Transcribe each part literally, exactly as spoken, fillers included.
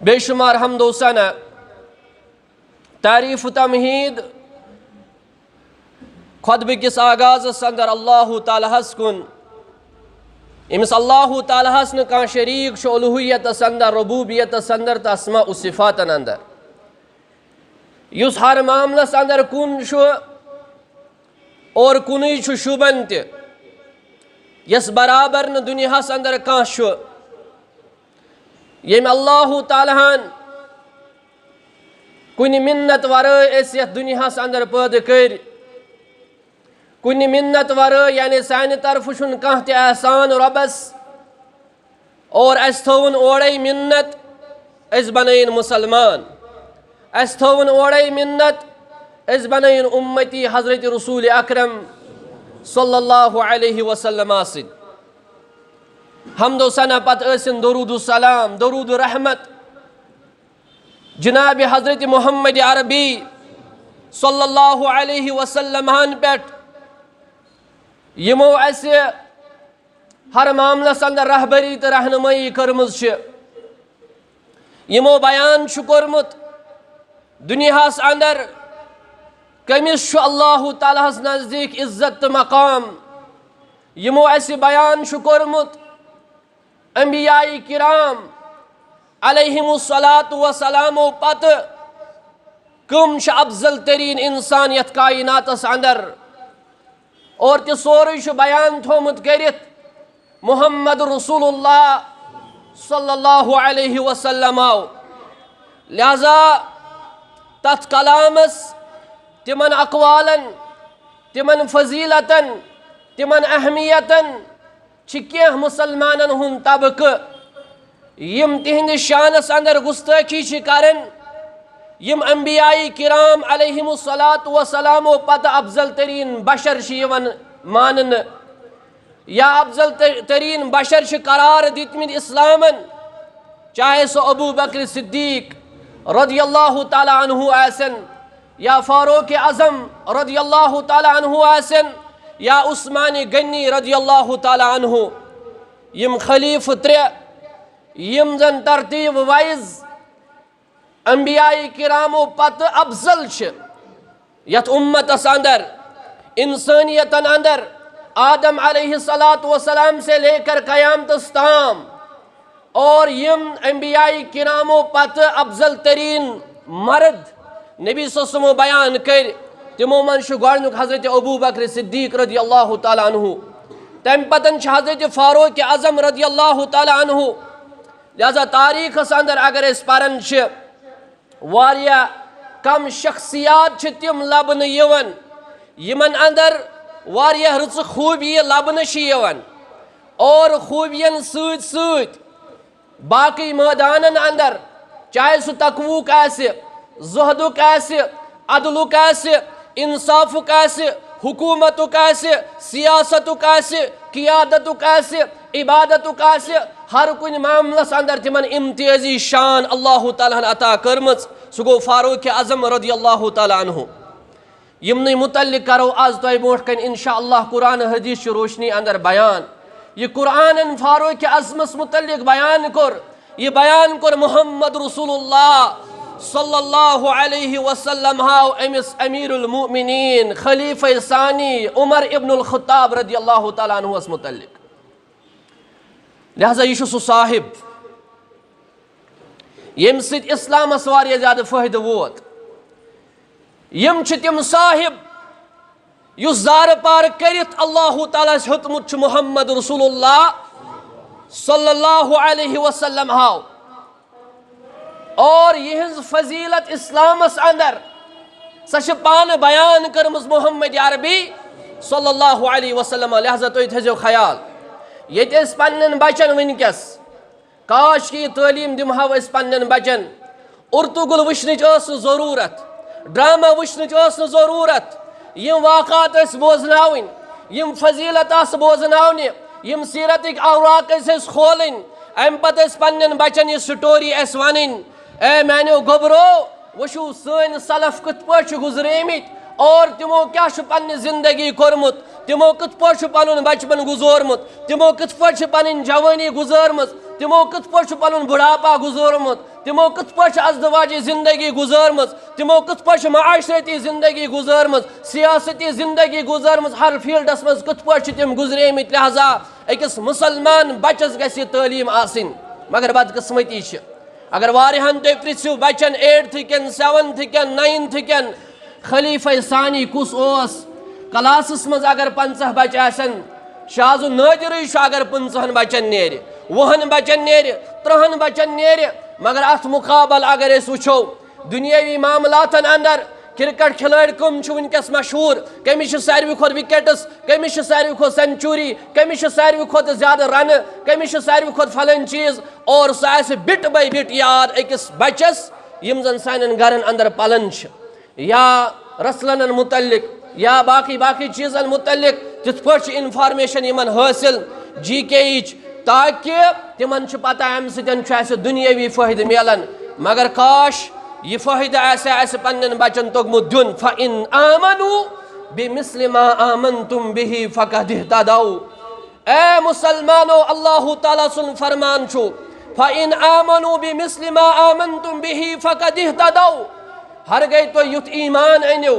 بے شمار حمد و ثنا، تعریف و تمہید، خطبہ کس آغازس اندر اللہ تعالیٰ ہس کن، یمس اللہ تعالیٰ ہس نہ کانٛہہ شریک چھُ الوہیتس اندر، ربوبیتس اندر تہٕ اسماء و صفاتن اندر، یُس ہر معاملس اندر کُن چھُ اور کُنُے چھُ شوٗبن تہِ، یس برابر نہٕ دُنیاہس اندر کانٛہہ چھُ۔ ییٚمہِ اللہ تعالیٰ ہن کُنہِ مِنت ورٲے أسۍ یتھ دُنیاہس اندر پٲدٕ کٔرۍ، کُنہِ مِنت ورٲے، یعنی سانہِ طرفہٕ چھُنہٕ کانٛہہ تہِ احسان رۄبس، اور اسہِ تھٲوٕن اورے مِنت، أسۍ بنٲیِن مُسلمان، اسہِ تھٲوٕن اورے مِنت، أسۍ بنٲیِن اُمتی حضرت رسول اکرم صلی اللہ علیہ وسلم سۭتۍ۔ حمد و ثنا پتہٕ ٲسِن درود و سلام، درود و رحمت جناب حضرت محمد عربی صلی اللہ علیہ وسلم ہن پٮ۪ٹھ، یِمو اسہِ ہر معاملس اندر رہبری تہٕ رہنمٲیی کٔرمٕژ چھِ۔ یِمو بیان چھُ کوٚرمُت دُنیاہس اندر کٔمِس چھُ اللہ تعالیٰ ہس نزدیٖک عزت تہٕ مقام۔ یِمو اسہِ بیان چھُ کوٚرمُت انبیاء کرام علیہم الصلوۃ والسلامو پتہٕ کٕم چھِ افضل ترین انسان یتھ کائناتس اندر، اور تہِ سورُے چھُ بیان تھوٚومُت کٔرِتھ محمد رسول اللہ صلی اللہ علیہ وسلم۔ لہذا تتھ کلامس، تِمن اقوالن، تِمن فضیلتن، تِمن اہمیتن چھِ کینٛہہ مُسلمانن ہُنٛد طبقہٕ، یِم تِہنٛدِس شانس اندر گستٲخی چھِ کران، یِم انبیاء کرام علیہم الصلوۃ والسلامو پتہٕ افضل ترین بشر چھِ یِوان ماننہٕ، یا افضل تر-، ترین بشر چھِ قرار دِتمٕتۍ اسلامن، چاہے سُہ ابو بکر صدیق رضی اللہ تعالیٰ عنہ آسن، یا فاروق اعظم رضی اللہ تعالیٰ عنہ آسن، یا عثمان غنی رضی اللہ تعالیٰ عنہ۔ یِم خلیفہٕ ترٛےٚ، یِم زن ترتیب وائز انبیاء کرامو پتہٕ افضل چھِ یتھ امتس اندر، انسانیتن اندر، آدم علیہ الصلوۃ والسلام سے لے کر قیامتس تام۔ اور یِم انبیاء کرامو پتہٕ افضل ترین مرد نبی صلی اللہ علیہ وسلمو بیان کٔرۍ، تِمو منٛز چھُ گۄڈٕنیُک حضرت ابو بکر صدیق رضی اللہ تعالیٰ عنہ، تمہِ پتن چھُ حضرت فاروق اعظم رضی اللہ تعالیٰ عنہ۔ لہذا تاریخس اندر اگر أسۍ پران چھِ، واریاہ کم شخصیات چھِ تِم لبنہٕ یِوان، یِمن اندر واریاہ رٕژٕ خوٗبیہِ لبنہٕ چھِ یِوان، اور خوٗبین سۭتۍ سۭتۍ باقٕے مٲدانن اندر، چاہے سُہ تقوہُک آسہِ، زہدُک آسہِ، عدلُک آسہِ، انصافُک آسہِ، حکومتُک آسہِ، سیاستُک آسہِ، قیادتُک آسہِ، عبادتُک آسہِ، ہر کُنہِ معاملس اندر تِمن امتیازی شان اللہ تعالیٰ ہن عطا کٔرمٕژ، سُہ گوٚو فاروق اعظم رضی اللہ تعالیٰ عنہ۔ یِمنٕے متعلق کرو از تۄہہِ برونٛٹھ کنہِ انشاءاللہ قرآن حدیث چہِ روشنی اندر بیان۔ یہِ قرآنن فاروق اعظمس متعلق بیان کوٚر، یہِ بیان کوٚر محمد رسول اللہ صلی اللہ علیہ وسلم ہاو أمِس امیر المؤمنین خلیفہ ثانی عمر ابن الخطاب رضی اللہ تعالیٰ عنہس متعلق۔ لہذا یہِ چھُ سُہ صاحب، ییٚمہِ سۭتۍ اسلامس واریاہ زیادٕ فٲیدٕ ووت۔ یِم چھِ تِم صاحب، یُس زارٕ پار کٔرِتھ اللہ تعالیٰ ہس ہیوٚتمُت چھُ محمد رسول اللہ صلی اللہ علیہ وسلم ہاو۔ اور یِہنٛز فضیلت اسلامس اندر، سۄ چھِ پانہٕ بیان کٔرمٕژ محمد عربی صلی اللہ علیہ وسلم۔ لہذا تُہۍ تھٲیزیو خیال، ییٚتہِ أسۍ پننٮ۪ن بچن وٕنکیٚس، کاش کہِ یہِ تعلیٖم دِمہو أسۍ پننٮ۪ن بچن۔ ارطغرل وٕچھنٕچ ٲس نہٕ ضروٗرت، ڈرامہ وٕچھنٕچ ٲس نہٕ ضروٗرت۔ یِم واقعات ٲسۍ بوزناوٕنۍ، یِم فضیلت آسہٕ بوزناونہِ، یِم سیرتٕکۍ اوراق ٲسۍ أسۍ کھولٕنۍ۔ امہِ پتہٕ ٲسۍ پننٮ۪ن بچن یہِ سٹوری اسہِ ونٕنۍ۔ اے میانیو گوٚبرو، وٕچھِو سٲنۍ سلف کِتھ پٲٹھۍ چھِ گُزریمٕتۍ اور تِمو کیٛاہ چھُ پننہِ زندگی کوٚرمُت، تِمو کِتھ پٲٹھۍ چھُ پنُن بچپن گُزورمُت، تِمو کِتھ پٲٹھۍ چھِ پنٕنۍ جوٲنی گُزٲرمٕژ، تِمو کِتھ پٲٹھۍ چھُ پنُن بُڑھاپا گُزورمُت، تِمو کِتھ پٲٹھۍ چھِ ازدواجی زندگی گُزٲرمٕژ، تِمو کِتھ پٲٹھۍ چھِ معاشرتی زندگی گُزٲرمٕژ، سیاستی زندگی گُزٲرمٕژ، ہر فیلڈس منٛز کِتھ پٲٹھۍ چھِ تِم گُزریمٕتۍ۔ لہذا أکِس مُسلمان بچس گژھِ یہِ تعلیٖم آسٕنۍ۔ مگر بدقٕسمتی چھِ، اگر واریاہن تُہۍ پرژھِو، بچن ایٹتھٕ کٮ۪ن، سیونتھٕ کٮ۪ن، ناینتھٕ کٮ۪ن، خلیفہ ثانی کُس اوس؟ کلاسس منٛز اگر پنژاہ بچہٕ آسن، شاذ و نادرٕے چھُ اگر پٕنٛژٕہن بچن نیرِ، وُہن بچن نیرِ، ترٕٛہن بچن نیرِ، مگر اتھ مقابل اگر أسۍ وٕچھو، دُنیٲوی معاملاتن اندر کرکٹ کھلٲڑۍ کٕم چھِ وٕنکیٚس مشہوٗر، کٔمِس چھِ ساروی کھۄتہٕ وِکیٹس، کٔمِس چھِ ساروی کھۄتہٕ سینچوری، کٔمِس چھِ ساروی کھۄتہٕ زیادٕ رنہٕ، کٔمِس چھِ ساروی کھۄتہٕ فلٲنۍ چیٖز، اور سُہ آسہِ بِٹ بے بِٹ یاد أکِس بچس، یِم زن سانٮ۪ن گرن اندر پلان چھِ، یا رسلنن متعلق، یا باقی باقی چیزن متعلق کِتھ پٲٹھۍ چھِ انفارمیشن یِمن حٲصِل، جی کے یِچ، تاکہِ تِمن چھِ پتہ امہِ سۭتۍ چھُ اسہِ دُنیٲوی فٲیدٕ میلان۔ مگر کاش، یہِ فٲیدٕ آسہِ اسہِ پننٮ۪ن بچن توٚگمُت دیُن۔ فَإِنْ آمَنُوا بِمِثْلِ مَا آمَنْتُمْ بِهِ فَقَدِ اهْتَدَوْا۔ اے مسلمانو، اللہ تعالیٰ سُنٛد فرمان چھُ، فَإِنْ آمَنُوا بِمِثْلِ مَا آمَنْتُمْ بِهِ فَقَدِ اهْتَدَوْا۔ ہرگے تُہۍ یُتھ ایمان أنِو،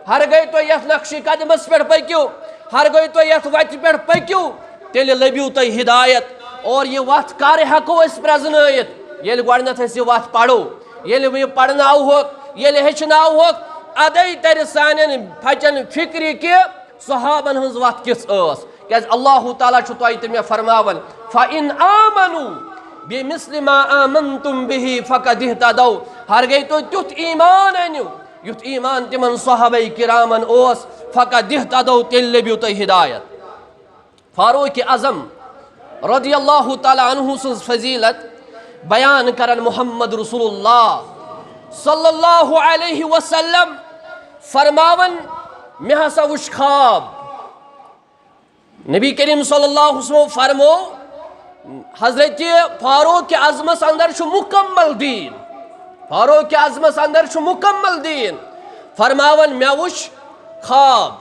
ہرگے تُہۍ یتھ نقشِ قدمس پٮ۪ٹھ پٔکِو، ہرگے تُہۍ یتھ وتہِ پٮ۪ٹھ پٔکِو، تیٚلہِ لٔبِو تُہۍ ہدایت۔ اور یہِ وتھ کر ہٮ۪کو أسۍ پرزنٲیِتھ؟ ییٚلہِ گۄڈٕنٮ۪تھ أسۍ یہِ وتھ پرو، ییٚلہِ وۄنۍ یہِ پرناوہوکھ، ییٚلہِ ہیٚچھناوہوکھ، ادے ترِ سانٮ۪ن بچن فکرِ کہِ صحابن ہٕنٛز وتھ کِژھ ٲس۔ کیازِ اللہ تعالیٰ چھُ تۄہہِ تہٕ مےٚ فرماوان، فَإِنْ آمَنُوا بِمِثْلِ مَا آمَنْتُمْ بِهِ فَقَدِ اهْتَدَوْا۔ ہرگے تُہۍ تیُتھ ایمان أنِو، یُتھ ایمان تِمن صحابہ کرامن اوس، فَقَدِ اهْتَدَوْا، تیٚلہِ لٔبِو تُہۍ ہدایت۔ فاروق اعظم رضی اللہ تعالیٰ عنہ سٕنٛز فضیلت بیان کرن محمد رسول اللہ صلی اللہ علیہ وسلم فرماون، مےٚ ہسا وُچھ خواب۔ نبی کریم صلی اللہ علیہ وسلم فرمو، حضرت فاروق اعظمس اندر چھُ مکمل دین، فاروق اعظمس اندر چھُ مکمل دین۔ فرماون، مےٚ وُچھ خواب،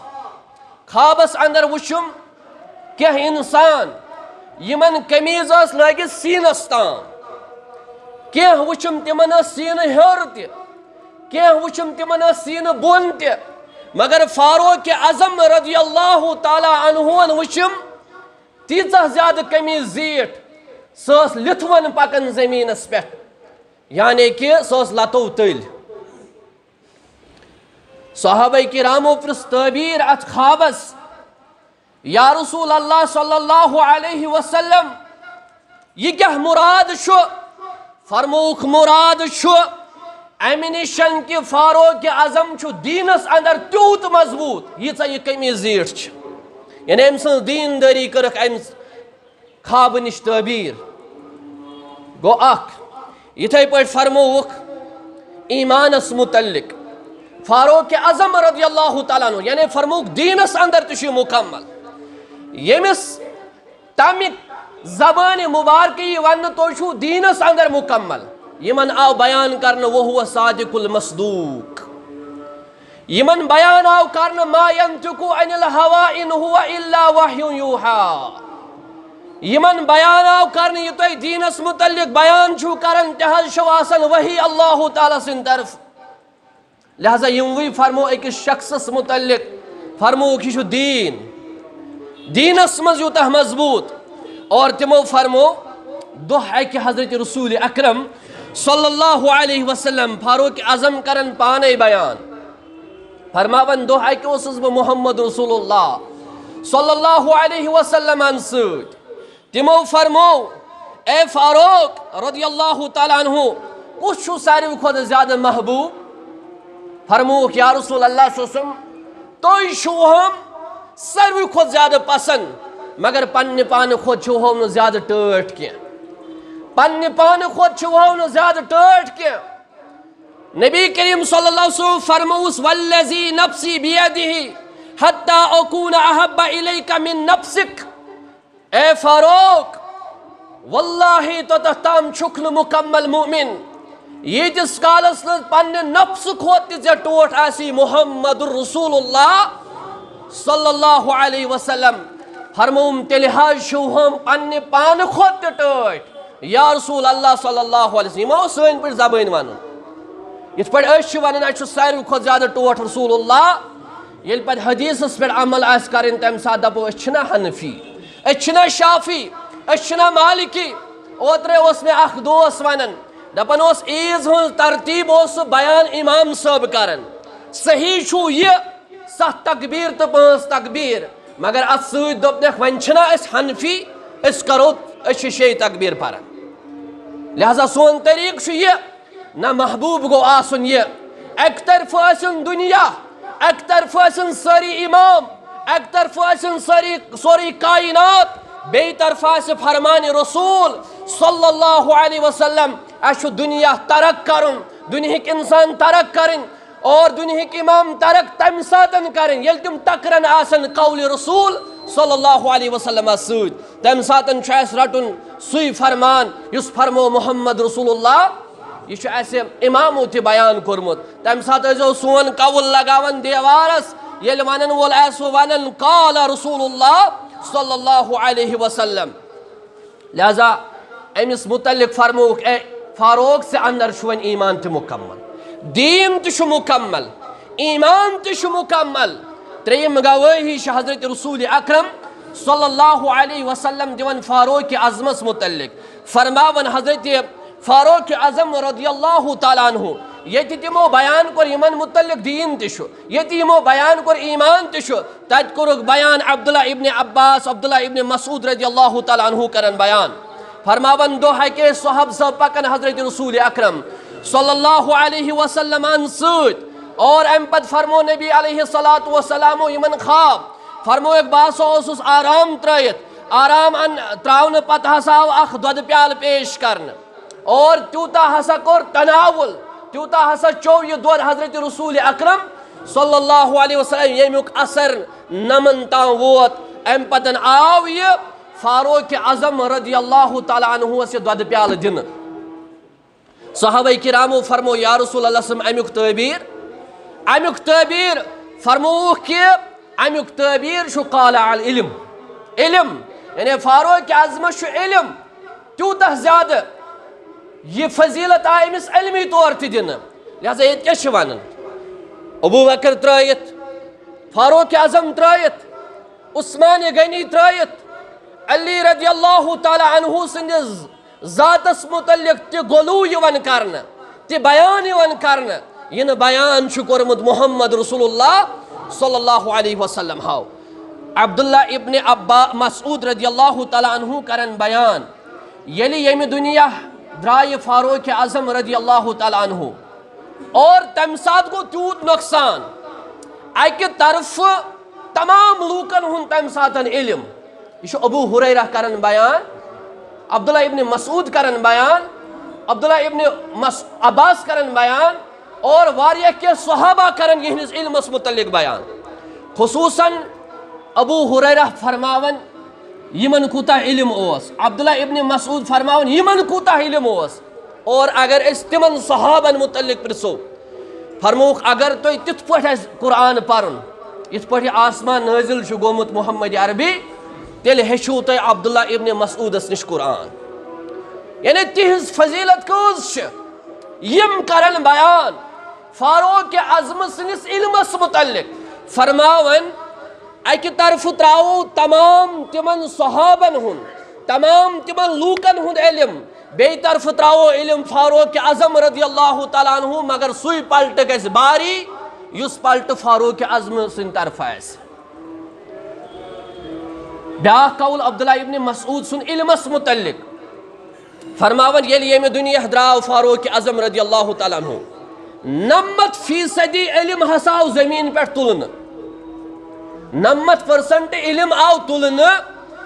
خوابس اندر وُچھُم کینٛہہ انسان، یِمن قمیض ٲس لٲگِتھ سیٖنس تام، کینٛہہ وُچھُم تِمن ٲس سیٖنہٕ ہیوٚر تہِ، کینٛہہ وُچھُم تِمن ٲس سیٖنہٕ بۄن تہِ، مگر فاروق اعظم رضی اللہ تعالیٰ عنہُن وُچھُم تیٖژاہ زیادٕ قمیض زیٖٹھ، سۄ ٲس لِتھوَن پکان زٔمیٖنَس پٮ۪ٹھ، یعنی کہِ سۄ ٲس لَتو تٔلۍ۔ صحابہ کرامو پرٛژھ تعبیٖر اَتھ خوابَس، یا رسول اللہ صلی اللہ علیہ وسلم، یہِ کیٛاہ مُراد چھُ؟ فرمووُکھ، مُراد چھُ اَمہِ نِشن کہِ فاروق اعظم چھُ دیٖنَس اندر تیوٗت مضبوٗط، ییٖژاہ یہِ قمیٖض زیٖٹھ چھِ۔ یعنی أمۍ سٕنٛز دیٖندٲری کٔرٕکھ اَمہِ خوابہٕ نِش تعبیٖر۔ گوٚو اکھ، یِتھے پٲٹھۍ فرمووُکھ ایٖمانس مُتعلق۔ فاروق اعظم رضی اللہ تعالیٰ عنہ، یعنی فرمووُکھ دیٖنس اندر تہِ چھُ یہِ مُکمل۔ ییٚمِس تمہِ زبانہِ مُبارکہٕ یی وننہٕ، تُہۍ چھِو دیٖنس اندر مُکمل۔ یِمن آو بیان کرنہٕ، وَهُوَ الصَّادِقُ الْمَصْدُوقُ۔ یِمن بیان آو کرنہٕ، ما ينطق عن الهوى إن هو إلا وحي يوحى۔ یِمن بیان آو کرنہٕ، یہِ تُہۍ دیٖنس مُتعلق بیان چھِو کران، تہِ حظ چھِو آسان وحی اللہ تعالیٰ سٕنٛدِ طرفہٕ۔ لہذا یِموٕے فرمو أکِس شخصس مُتعلق، فرمووُکھ، یہِ چھُ دیٖن۔ دیٖنس منٛز یوٗتاہ مضبوٗط۔ اور تِمو فرمو، دۄہ اکہِ حضرت رسول اکرم صلی اللہ علیہ وسلم، فاروق اعظم کرن پانے بیان، فرماون، دۄہ اکہِ اوسُس بہٕ محمد رسول اللہ صلی اللہ علیہ وسلمن سۭتۍ۔ تِمو فرمو، اے فاروق رضی اللہ تعالیٰ عنہ، کُس چھُ ساروی کھۄتہٕ زیادٕ محبوب؟ فرمووُکھ، یا رسول اللہ صلی اللہ علیہ وسلم، تُہۍ چھِو ہم ساروی کھۄتہٕ زیادٕ پسند، مگر پننہِ پانہٕ کھۄتہٕ چھِو ہم نہٕ زیادٕ ٹٲٹھۍ کینٛہہ۔ پننہِ پانہٕ کھۄتہٕ چھِو ہم نہٕ زیادٕ ٹٲٹھۍ کینٛہہ۔ نبی کریم صلی اللہ علیہ وسلم فرمووُس، والذی نفسی بیدہ حتی اکون احب الیک من نفسک۔ اے فاروق، واللہ توٚتتھ تام چھُکھ نہٕ مُکمل مُؤمِن، ییٖتِس کالس نہٕ پننہِ نفسہٕ کھۄتہٕ تہِ ژےٚ ٹوٹھ آسی محمد رسول اللہ صلی اللہ علیہ وسلم۔ فرمووُم، تیٚلہِ حظ چھِو ہُم پننہِ پانہٕ کھۄتہٕ تہِ ٹٲٹھۍ۔ یا رسول اللہ صلی اللہ علیہ وسلم، یِمو اوس سٲنۍ پٲٹھۍ زبٲنۍ وَنُن۔ یِتھ پٲٹھۍ أسۍ چھِ وَنان، اَسہِ چھُ ساروی کھۄتہٕ زیادٕ ٹوٹھ رسول اللہ۔ ییٚلہِ پَتہٕ حدیٖثَس پٮ۪ٹھ عمل آسہِ کَرٕنۍ، تَمہِ ساتہٕ دَپو، أسۍ چھِنہ حنفی، أسۍ چھِنہ شافی، أسۍ چھِنہ مالکی۔ اوترَے اوس مےٚ اَکھ دوس وَنان، دَپان اوس، عیٖذ ہٕنٛز ترتیٖب اوس سُہ بیان اِمام صٲب کَران۔ صحیح چھُ یہِ، ستھ تکبیر تہٕ پانٛژھ تکبیر، مگر اتھ سۭتۍ دوٚپنکھ، وۄنۍ چھِنہ أسۍ حنفی، أسۍ کرو، أسۍ چھِ شیٚیہِ تکبیر پران۔ لہذا سون طریقہٕ چھُ یہِ، نہ، محبوب گوٚو آسُن یہِ، اکہِ طرفہٕ ٲسِن دُنیا، اکہِ طرفہٕ ٲسِن سٲری امام، اکہِ طرفہٕ ٲسِن سٲری، سورُے کائنات، بیٚیہِ طرفہٕ آسہِ فرمان رسول صلی اللہ علیہ وسلم۔ اسہِ چھُ دُنیا ترک کرُن، دُنیہٕکۍ انسان ترک کرٕنۍ، اور دُنیہٕکۍ امام ترک تمہِ ساتن کرٕنۍ، ییٚلہِ تِم ٹکرن آسن قول رسول صلی اللہ علیہ وسلمس سۭتۍ۔ تمہِ ساتن چھُ اسہِ رٹُن سُے فرمان یُس فرمو محمد رسول اللہ۔ یہِ چھُ اسہِ امامو تہِ بیان کوٚرمُت۔ تمہِ ساتہٕ ٲسۍزیو سون قول لگاوان دیوارس، ییٚلہِ ونن وول آسہِ سُہ ونان، قال رسول اللہ صلی اللہ علیہ وسلم۔ لہذا أمِس متعلق فرمووُکھ، اے فاروق، ژےٚ اندر چھُ وۄنۍ ایمان تہِ مکمل، دیٖن تہِ چھُ مکمل، ایمان تہِ چھُ مکمل۔ ترٛیٚیِم گوٲہی چھِ حضرت رسول اکرم صلی اللہ علیہ وسلم دِوان فاروق اعظمس متعلق۔ فرماوان حضرت فاروق اعظم رضی اللہ تعالیٰ عنہ، ییٚتہِ تِمو بیان کوٚر یِمن متعلق دیٖن تہِ چھُ، ییٚتہِ یِمو بیان کوٚر ایمان تہِ چھُ، تتہِ کوٚرُکھ بیان عبداللہ ابن عباس، عبداللہ ابن مسعود رضی اللہ تعالیٰ عنہ کرن بیان۔ فرماوان دۄہ اکے صحابہ صٲب پکان حضرت رسول اکرم صلی اللہ علیہ وسلمن سۭتۍ، اور امہِ پتہٕ فرمو نبی علیہ الصلوۃ والسلامو یِمن خواب۔ فرمووُکھ، بہٕ ہسا اوسُس آرام ترٲیِتھ، آرام ان تراونہٕ پتہٕ ہسا آو اکھ دۄدٕ پیالہٕ پیش کرنہٕ۔ اور تیوٗتاہ ہسا کوٚر تناول، تیوٗتاہ ہسا چوٚو یہِ دۄد حضرت رسول اکرم صلی اللہ علیہ وسلم، ییٚمیُک اثر نمن تام ووت۔ امہِ پتن آو یہِ فاروق اعظم رضی اللہ تعالیٰ عنہس یہِ دۄدٕ پیالہٕ دِنہٕ۔ صحابہ کرامو فرمو، یا رسول اللہ صلی اللہ علیہ وسلم، امیُک تعبیر، امیُک تعبیر فرمووُکھ کہ امیُک تعبیر چھُ قال العلم، علم، یعنی فاروق اعظمس چھُ علم تیوٗتاہ زیادٕ، یہِ فضیلت آیہِ أمِس علمی طور تہِ دِنہٕ۔ لہذا ییٚتہِ کیٛاہ چھِ وَنان؟ ابو بکر ترٲیِتھ، فاروق اعظم ترٲیِتھ، عثمان غنی ترٲیِتھ، علی رضی اللہ تعالیٰ عنہ سٕنٛدِس ذاتس متعلق تہِ غلو یِوان کرنہٕ، تہِ بیان یِوان کرنہٕ، یہِ نہٕ بیان چھُ کوٚرمُت محمد رسول اللہ صلی اللہ علیہ وسلم۔ ہاو، عبداللہ ابن عبا مسعود رضی اللہ تعالیٰ عنہ کرن بیان، ییٚلہِ ییٚمہِ دُنیا درٛایہِ فاروق اعظم رضی اللہ تعالیٰ عنہ، اور تمہِ ساتہٕ گوٚو تیوٗت نۄقصان، اکہِ طرفہٕ تمام لوٗکن ہُنٛد تمہِ ساتہٕ علم۔ یہِ چھُ ابو ہریرہ کران بیان، عبداللہ ابن مسعود کران بیان، عبداللہ ابن مس عباس کران بیان، اور واریاہ کینٛہہ صحابہ کران یِہنٛدِس علمس متعلق بیان۔ خصوصاً ابو ہریرہ فرماوان، یِمن کوٗتاہ علم اوس۔ عبداللہ ابن مسعود فرماوان، یِمن کوٗتاہ علم اوس۔ اور اگر أسۍ تِمن صحابن متعلق پرژھو، فرمووُکھ، اگر تُہۍ تِتھ پٲٹھۍ آسہِ قرآن پرُن، یِتھ پٲٹھۍ یہِ آسمان نٲزِل چھُ گوٚمُت محمد عربی، تیٚلہِ ہیٚچھِو تُہۍ عبداللہ ابن مسعودس نِش قرآن۔ یعنی تِہنٛز فضیلت کۭژ چھِ، یِم کرن بیان فاروق اعظم سٕنٛدِس علمس متعلق۔ فرماوان، اکہِ طرفہٕ تراوو تمام تِمن صحابن ہُنٛد، تمام تِمن لوٗکن ہُنٛد علم، بیٚیہِ طرفہٕ تراوو علم فاروق اعظم رضی اللہ تعالیٰ عنہ، مگر سُے پلٹہٕ گژھِ باری یُس پلٹہٕ فاروق اعظم سٕنٛدِ طرفہٕ آسہِ۔ بیٛاکھ قول عبداللہ ابن مسعود سُنٛد علمس متعلق۔ فرماوان، ییٚلہِ ییٚمہِ دُنیا درٛاو فاروق اعظم رضی اللہ تعالیٰ عنہ، نَمَتھ فیٖصدی علم ہسا آو زٔمیٖن پٮ۪ٹھ تُلنہٕ۔ نَمَتھ پٔرسنٹ علم آو تُلنہٕ،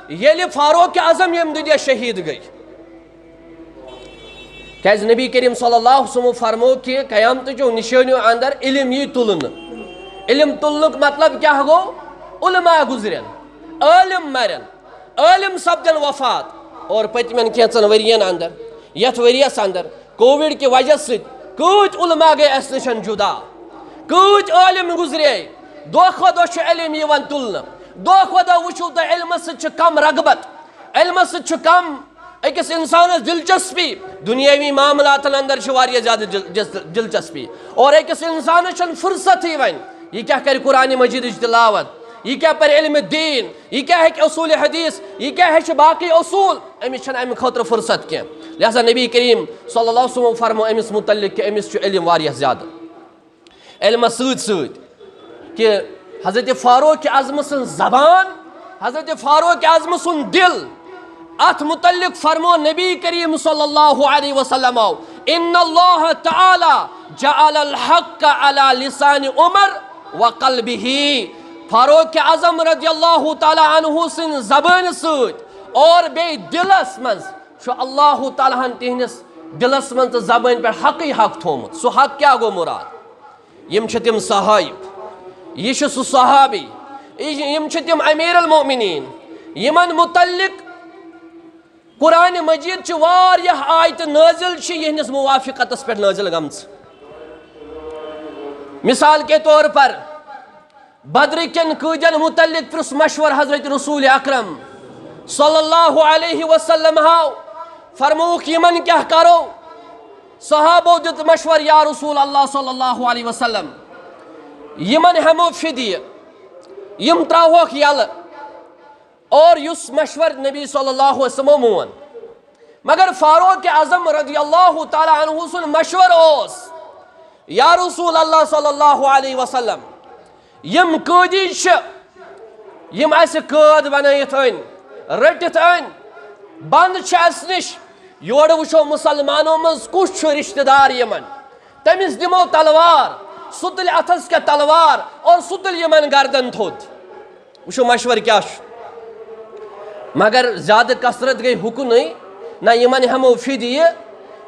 ییٚلہِ فاروق اعظم ییٚمہِ دُنیا شہیٖد گٔے۔ کیٛازِ نبی کریم صلی اللہ علیہ وسلم فرمو کہ قیامتٕچو نِشٲنیو اندر علم یی تُلنہٕ۔ علم تُلنُک مطلب کیٛاہ گوٚو؟ علماء گُزرن، عٲلم مرن، عٲلم سپدن وفات۔ اور پٔتمٮ۪ن کینٛژن ؤرین اندر، یتھ ؤریس اندر کووِڈ کہِ وجہ سۭتۍ کۭتۍ علماء گٔے اسہِ نِش جدا، کۭتۍ عٲلم گُزرے۔ دۄہ کھۄتہٕ دۄہ چھُ علم یِوان تُلنہٕ، دۄہ کھۄتہٕ دۄہ وٕچھِو تُہۍ علمہٕ سۭتۍ چھِ کم رغبت، علمہٕ سۭتۍ چھُ کم أکِس اِنسانَس دِلچسپی دُنیٲوی معاملاتَن اندر چھِ واریاہ زیادٕ دِل-، دِل-، دِلچسپی، اور أکِس اِنسانَس چھَنہٕ فرصتٕے وۄنۍ یہِ کیٛاہ کَرِ قرآنِ مجیٖدٕچ تِلاوت، یہِ کیٛاہ پَرِ علمِ دیٖن، یہِ کیٛاہ ہیٚکہِ اصوٗلِ حدیث، یہِ کیٛاہ ہیٚچھِ باقٕے اصوٗل، أمِس چھَنہٕ اَمہِ خٲطرٕ فرصت کینٛہہ۔ لہذا نبی کریم صلی اللہ علیہ وسلم فرمو أمِس متعلق کہِ أمِس چھُ علم واریاہ زیادٕ۔ علمس سۭتۍ سۭتۍ کہِ حضرت فاروق اعظم سٕنٛز زبان، حضرت فاروق اعظم سُنٛد دِل، اتھ متعلق فرمو نبی کریم صلی اللہ علیہ وسلم، ان اللہ تعالی جعل الحق علی لسان عمر و قلبہ۔ فاروق اعظم رضی اللہ تعالی عنہ سٕنٛدِ زبٲنۍ سۭتۍ اور بیٚیہِ دِلس منٛز چھُ اللہ تعالیٰ ہن تِہنٛدِس دِلس منٛز تہٕ زبٲنۍ پٮ۪ٹھ حقٕے حق تھوومُت۔ سُہ حق کیٛاہ گوٚو مُراد؟ یِم چھِ تِم صحابی، یہِ چھُ سُہ صحابی، یہِ-، یِم چھِ تِم امیر المؤمنین، یِمن متعلق قرآن مجید چہِ واریاہ آیتہٕ نٲزِل چھِ یِہنٛدِس موافقتس پٮ۪ٹھ نٲزِل گٔمژٕ۔ مثال کے طور پر، بدر کٮ۪ن قٲدٮ۪ن متعلق پرُژھ مشور حضرت رسول اکرم صلی اللہ علیہ وسلم ہاو، فرمووُکھ، یِمن کیٛاہ کرو؟ صحابو دیُت مشور، یا رسول اللہ صلی اللہ علیہ وسلم، یِمن ہٮ۪مو فدیہ، یِم ترٛاوہوکھ یَلہٕ۔ اور یُس مشور نبی صلی اللہ علیہ وسلمو مون، مگر فاروق اعظم رضی اللہ تعالیٰ عنہ سُنٛد مشور اوس، یا رسول اللہ صلی اللہ علیہ وسلم، یِم قٲدی چھِ، یِم اَسہِ قٲد بنٲیِتھ أنۍ، رٔٹِتھ أنۍ، بنٛد چھِ اَسہِ نِش، یورٕ وٕچھو مُسلمانو منٛز کُس چھُ رشتہٕ دار یِمن، تٔمِس دِمو تلوار، سُہ تُلہِ اَتھس کٮ۪تھ تلوار اور سُہ تُلہِ یِمن گردن تھوٚد۔ وٕچھو مشورٕ کیٛاہ چھُ۔ مگر زیادٕ کثرت گٔے ہُکنُے، نہ یِمن ہٮ۪مو فدیہِ،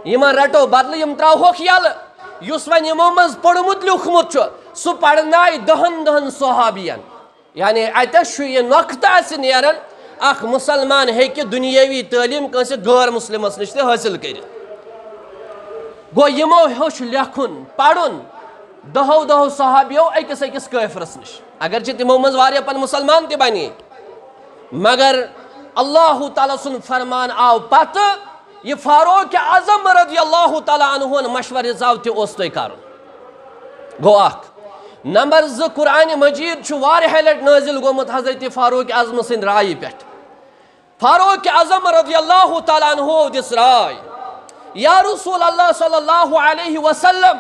یِمن رٹو بدلہٕ، یِم ترٛاوہوکھ یَلہٕ۔ یُس وۄنۍ یِمو منٛز پوٚرمُت لیوٗکھمُت چھُ، سُہ پرنایہِ دَہن دَہن صحابین۔ یعنی اَتٮ۪س چھُ یہِ نۄقطہٕ اَسہِ نیران، اکھ مُسلمان ہیٚکہِ دُنیٲوی تعلیٖم کٲنٛسہِ غٲر مُسلمس نِش تہِ حٲصِل کٔرِتھ۔ گوٚو یِمو ہیوٚچھ لیکھُن، پرُن، دَہو دَہو صحابیو أکِس أکِس کٲفرس نِش۔ اگرچہِ تِمو منٛز واریاہ پن مُسلمان تہِ بنے، مگر اللہ تعالیٰ سُنٛد فرمان آو پتہٕ، یہِ فاروق اعظم رضی اللہ تعالیٰ عنہُن مشورٕ حساب تہِ اوس تۄہہِ کرُن۔ گوٚو اکھ۔ نمبر زٕ، قرآن مجید چھُ واریاہ لٹہِ نٲزِل گوٚمُت حضرت فاروق اعظم سٕنٛدِ رایہِ پٮ۪ٹھ۔ فاروق اعظم رضی اللہ تعالیٰ عنہ دِژ راے، یا رسول اللہ صلی اللہ علیہ وسلم،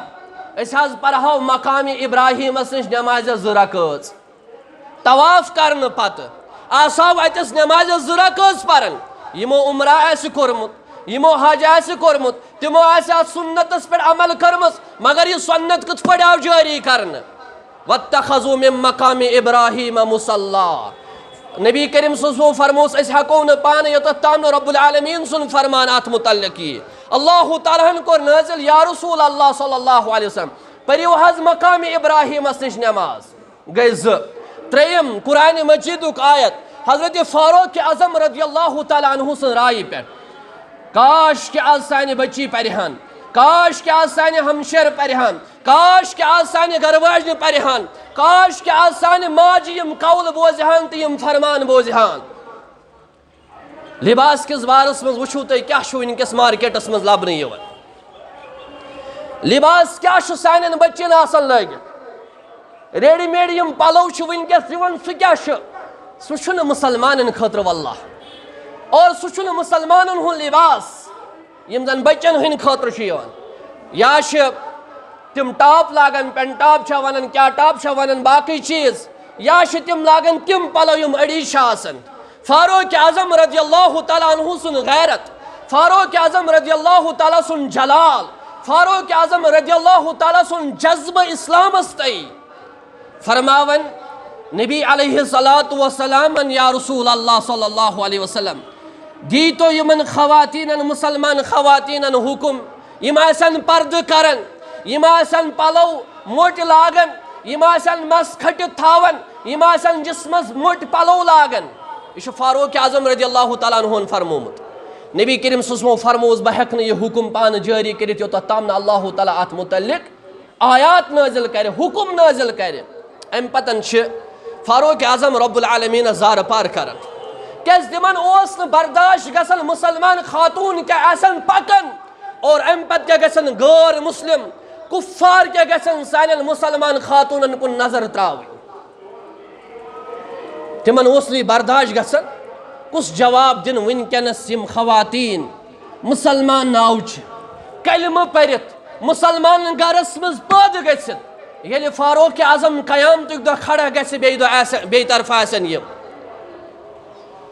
أسۍ حظ پرہو مقام ابراہیمس نِش نمازِ زٕ رکٲژ۔ طواف کرنہٕ پتہٕ آسہو اتٮ۪س نمازِ زٕ رکٲژ پران۔ یِمو عمرہ آسہِ کوٚرمُت، یِمو حج آسہِ کوٚرمُت، تِمو آسہِ اتھ سُنتس پٮ۪ٹھ عمل کٔرمٕژ، مگر یہِ سُنت کِتھ پٲٹھۍ آو جٲری کرنہٕ؟ واتخذوا من مقام ابراہیم مصلی۔ نبی کریم صلی اللہ علیہ وسلم فرموس، أسۍ ہٮ۪کو نہٕ پانہٕ یوٚتتھ تام نہٕ رب العالمین سُنٛد فرمان اتھ متعلق یی۔ اللہ تعالیٰ ہن کوٚر نٲزِل، یا رسول اللہ صلی اللہ علیہ وسلم، پٔرِو حظ مقام ابراہیمس نِش نماز۔ گٔے زٕ۔ ترٛیٚیِم، قرآن مجیدُک آیت، حضرت فاروق اعظم رضی اللہ تعالیٰ عنہ سٕنٛز رایہِ پٮ۪ٹھ۔ کاش کہِ آز سانہِ بچی پرِہن، کاش کہِ آز سانہِ ہمشیر پرِہن، کاش کہِ آز سانہِ گرٕ واجنہِ پرِہن، کاش کہِ آز سانہِ ماجہِ یِم قول بوزِہن تہٕ یِم فرمان بوزِہن۔ لباس کِس بارس منٛز وٕچھِو تُہۍ کیٛاہ چھُ وٕنکیٚس مارکیٹس منٛز لبنہٕ یِوان۔ لباس کیٛاہ چھُ سانٮ۪ن بچن آسان لٲگِتھ؟ ریڈی میڈ یِم پلو چھِ وٕنکیٚس یِوان، سُہ کیٛاہ چھُ؟ سُہ چھُنہٕ مُسلمانن خٲطرٕ واللہ، اور سُہ چھُنہٕ مُسلمانن ہُنٛد لباس یِم زن بچن ہٕنٛدِ خٲطرٕ چھُ یِوان۔ یا چھِ تِم ٹاپ لاگان، پینٹ ٹاپ چھا ونان، کیٛاہ ٹاپ چھا ونان، باقٕے چیٖز، یا چھِ تِم لاگان تِم پلو یِم أڑی چھِ آسان۔ فاروق اعظم رضی اللہ تعالیٰ عنہ سُنٛد غیرت، فاروق اعظم رضی اللہ تعالیٰ سُنٛد جلال، فاروق اعظم رضی اللہ تعالیٰ سُنٛد جذبہٕ اسلامس تئی۔ فرماون نبی علیہ الصلوۃ والسلام، یا رسول اللہ صلی اللہ علیہ وسلم، دیٖتو یِمن خواتیٖنن، مُسلمان خواتیٖنن حُکم، یِم آسن پردٕ کران، یِم آسن پلو موٚٹۍ لاگان، یِم آسن مس کھٔٹِتھ تھاوان، یِم آسن جسمس موٚٹۍ پلو لاگان۔ یہِ چھُ فاروق اعظم رضی اللہ تعالیٰ عنہن فرمومُت۔ نبی کریم صلی اللہ علیہ وسلم فرمووُس، بہٕ ہٮ۪کہٕ نہٕ یہِ حُکم پانہٕ جٲری کٔرِتھ یوٚتتھ تام نہٕ اللہ تعالیٰ اتھ متعلق آیات نٲزِل کرِ، حُکم نٲزِل کرِ۔ امہِ پتن چھِ فاروق اعظم رب العالمینس زارٕ پار کران۔ کیازِ تِمن اوس نہٕ برداشت گژھان مُسلمان خاتوٗن کیٛاہ آسن پکان اور امہِ پتہٕ کیٛاہ گژھن غٲر مسلم کُفار کیٛاہ گژھن سانٮ۪ن مُسلمان خاتوٗنن کُن نظر تراوٕنۍ۔ تِمن اوس نہٕ یہِ برداشت گژھان۔ کُس جواب دِن وٕنکیٚنس یِم خواتین مُسلمان ناو چھِ، کلمہٕ پٔرِتھ مُسلمان گرس منٛز پٲدٕ گٔژھِتھ، ییٚلہِ فاروق اعظم قیامتُک دۄہ کھڑا گژھِ، بیٚیہِ دۄہ آسہِ، بیٚیہِ طرفہٕ آسن یِم۔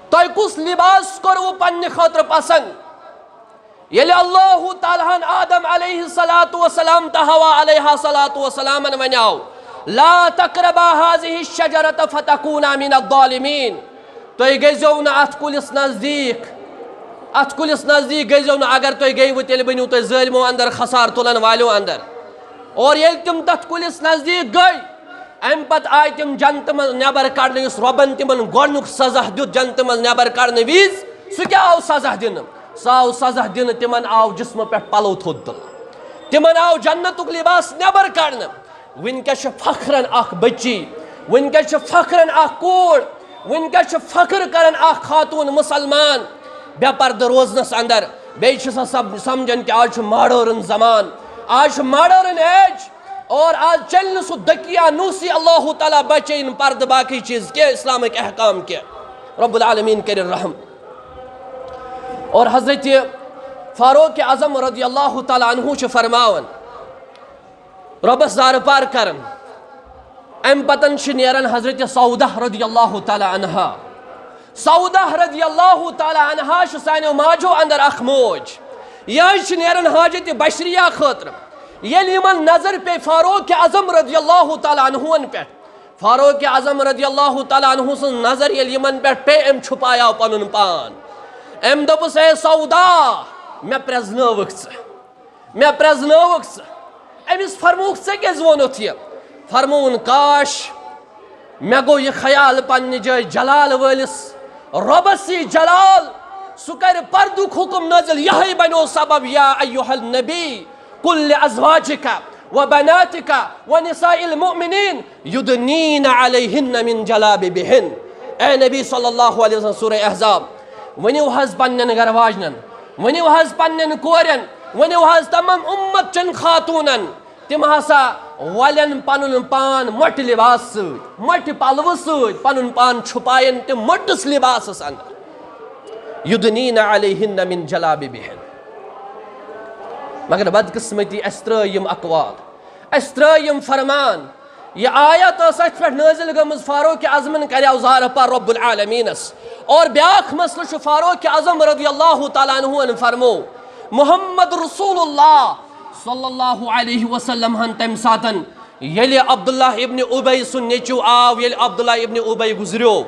تۄہہِ کُس لباس کوٚروٕ پننہِ خٲطرٕ پسند؟ ییٚلہِ اللہ تعالیٰ ہن آدم علیہ الصلوۃ والسلام تہٕ حوا علیہ الصلوۃ والسلامن ونیاو، "لا تقربا هذه الشجرة فتكونا من الظالمين"، تُہۍ گٔژھزیو نہٕ اتھ کُلِس نزدیٖک، اتھ کُلِس نزدیٖک گٔژھزیو نہٕ، اگر تُہۍ گٔیوٕ تیٚلہِ بٔنِو تُہۍ ظٲلمو اندر، خسار تُلن والیو اندر۔ اور ییٚلہِ تِم تتھ کُلِس نزدیٖک گٔے، امہِ پتہٕ آیہِ تِم جنتہٕ منٛز نٮ۪بر کڑنہٕ، یُس رۄبن تِمن گۄڈنیُک سزا دیُت جنتہٕ منٛز نٮ۪بر کڑنہٕ وِزِ۔ سُہ کیٛاہ آو سزا دِنہٕ؟ سُہ آو سزا دِنہٕ، تِمن آو جسمہٕ پٮ۪ٹھ پلو تھوٚد تُلنہٕ، تِمن آو جنتُک لباس نٮ۪بر کڑنہٕ۔ وٕنکیٚس چھِ فخرن اکھ بچی، وٕنکیٚس چھِ فخرن اکھ کوٗر، وٕنکیٚس چھِ فخر کران اکھ خاتوٗن مُسلمان بے پردٕ روزنس اندر۔ بیٚیہِ چھِ سۄ سب-، سمجھان کہِ آز چھُ ماڈٲرٕن زمان، آز چھُ ماڈٲرٕن ایج، اور آز چلہِ نہٕ سُہ دقیانوسی۔ اللہ تعالیٰ بچٲیِن پردٕ باقٕے چیٖز کینٛہہ، اسلامٕکۍ احکام کینٛہہ۔ رب العالمین کٔرِن رحم۔ اور حضرت فاروق اعظم رضی اللہ تعالیٰ عنہ چھُ فرماوان، رۄبس زارٕ پار کران۔ امہِ پتن چھِ نیران حضرت سعودہ رضی اللہ تعالیٰ عنہا۔ سعودہ رضی اللہ تعالیٰ عنہا چھِ سانیو ماجو اندر اکھ موج۔ یہِ حظ چھِ نیران حاجت بشریہ خٲطرٕ۔ ییٚلہِ یِمن نظر پیٚیہِ فاروق اعظم رضی اللہ تعالیٰ عنہُون پٮ۪ٹھ، فاروق اعظم رضی اللہ تعالیٰ عنہ سٕنٛز نظر ییٚلہِ یِمن پٮ۪ٹھ پیٚیہِ، أمۍ چھُپایاو پنُن پان۔ أمۍ دوٚپُس، "اے سعودہ، مےٚ پرٛزنٲوٕکھ ژٕ۔" مےٚ پرٛزنٲوٕکھ ژٕ۔ أمِس فرمووُکھ، "ژےٚ کیٛازِ ووٚنُتھ یہِ؟" فرمووُن، "کاش، مےٚ گوٚو یہِ خیال پننہِ جایہِ جلال وٲلِس رۄبس یی جلال، سُہ کرِ پردُک حُکم نٲزِل۔" یِہوٚے بنیو سبب، یا ایھا النبی، قل لازواجک و بناتک و نساء المؤمنین یدنین علیہن من جلابیبہن۔ اے نبی صلی اللہ علیہ وسلم، سورہ احزاب، ؤنِو حظ پننٮ۪ن گرٕ واجنٮ۪ن، ؤنِو حظ پننٮ۪ن کورٮ۪ن، ؤنِو حظ تمام اُمت چٮ۪ن خاتوٗنن، تِم ہسا ولن پنُن پان مۄٹہِ لباس سۭتۍ، مۄٹہِ پلوٕ سۭتۍ پنُن پان چھُپاین تِم مۄٹِس لباسس اندر۔ یدنین علیہن من جلابیبہن۔ مگر بدقسمتی، اسہِ ترٲے یِم اقوال، اسہِ ترٲے یِم فرمان۔ یہِ آیت ٲس اتھ پٮ۪ٹھ نٲزِل گٔمٕژ، فاروق اعظمن کریاو زارٕ پار رب العالمینس۔ اور بیاکھ مسلہٕ چھُ، فاروق اعظم رضی اللہ تعالیٰ عنہ فرمو، محمد رسول اللہ صلی اللہ علیہ وسلم ہن تمہِ ساتن ییٚلہِ عبداللہ ابن ابی سُنٛد نیٚچو آو، ییٚلہِ عبداللہ ابن ابی گُزریو،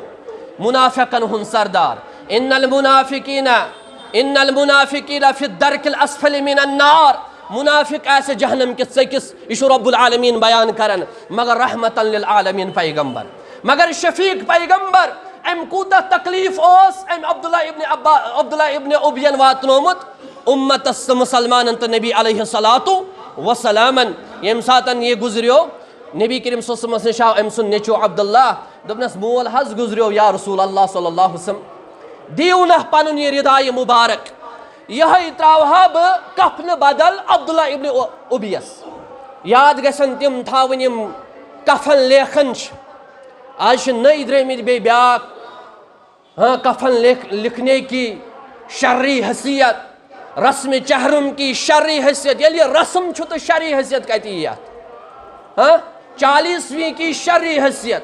منافقن ہُنٛد سردار، ان المنافقین، ان المنافقین فی الدرک الاسفل من النار، منافق آسہِ جہنم کِس ژٔکِس۔ یہِ چھُ رب العالمین بیان کران، مگر رحمتن للعالمین پیغمبر، مگر شفیق پیغمبر، أمۍ کوٗتاہ تکلیف اوس أمۍ عبداللہ ابن عبا-، عبداللہ ابن ابین واتنومُت امتس تہٕ مسلمانن تہٕ نبی علیہ الصلوۃ والسلامن۔ ییٚمہِ ساتن یہِ گُزریو، نبی کریم صلی اللہ علیہ وسلمس نِش آو أمۍ سُنٛد نیٚچو عبداللہ، دوٚپنس، "مول حظ گُزریو یا رسول اللہ صلی اللہ علیہ وسلم، دِیِو نہ پنُن یہِ ردایہِ مبارک، یِہوٚے ترٛاوہا بہٕ کفنہٕ بدل عبداللہ ابن او-، ابیس۔" یاد گژھن تِم تھاوٕنۍ یِم کفن لیکھن چھِ۔ آز چھِ نٔوۍ درٛٲمٕتۍ بیٚیہِ بیٛاکھ، ہاں، کفن لکھ-، لکھنے کی شرعی حیثیت، رسم چہرم کی شرعی حیثیت۔ ییٚلہِ یہِ رسم چھُ تہٕ شرعی حیثیت کتہِ یی اتھ؟ ہاں، چالیسویں کی شرعی حیثیت۔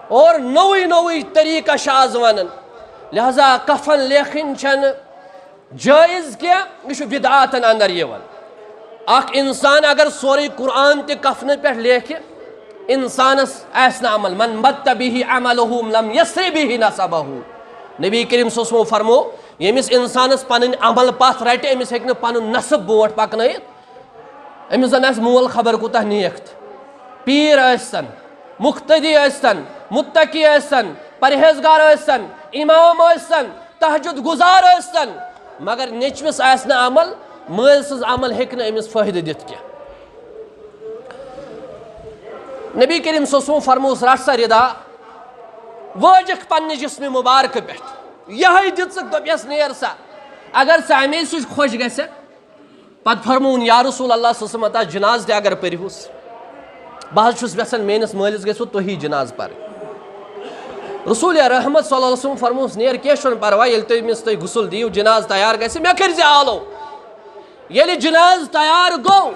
اور نوٚوُے نوٚوُے طریقہ چھِ آز ونان۔ لہذا کفن لیکھٕنۍ چھنہٕ جٲیز کینٛہہ، یہِ چھُ بدعاتن اندر یِوان۔ اکھ انسان اگر سورُے قرآن تہِ کفنہٕ پٮ۪ٹھ لیکھِ، انسانس آسہِ نہٕ عمل، "من بطّ به عمله لم یسرِ به نسبه"۔ نبی کریم صلی اللہ علیہ وسلم فرمو، ییٚمِس انسانس پنٕنۍ عمل پتھ رٹہِ، أمِس ہیٚکہِ نہٕ پنُن نسب برونٛٹھ پکنٲیِتھ۔ أمِس زن آسہِ مول خبر کوٗتاہ نیک تہٕ۔ پیٖر ٲسۍتن، مقتدی ٲسۍتن، متقی ٲسۍتن، پرہیزگار ٲسۍتن، امام ٲسۍتن، تہجد گزار ٲسۍتن، مگر نیٚچوِس آسہِ نہٕ عمل، مٲلۍ سٕنٛز عمل ہیٚکہِ نہٕ أمِس فٲیدٕ دِتھ کینٛہہ۔ نبی کریم صلی اللہ علیہ وسلم فرموس، "رٹھ سا ردا، وٲجِکھ پننہِ جسمِ مبارکہٕ پٮ۪ٹھ۔" یہے دِژٕکھ، دوٚپیس، "نیر سا، اگر ژٕ اَمے سۭتۍ خۄش گژھکھ۔" پتہٕ فرمووُن، "یا رسول اللہ صلی اللہ علیہ وسلم، تَس جناز تہِ اگر پٔرِہُس، بہٕ حظ چھُس یژھان میٲنِس مٲلِس گژھِ تُہی جناز پرٕنۍ۔" رسول رحمت صلی اللہ علیہ وسلم فرمووُس، "نیر، کینٛہہ چھُنہٕ پرواے، ییٚلہِ تُہۍ أمِس تُہۍ غسل دِیِو، جناز تیار گژھِ، مےٚ کٔرزِ آلو۔" ییٚلہِ جناز تیار گوٚو،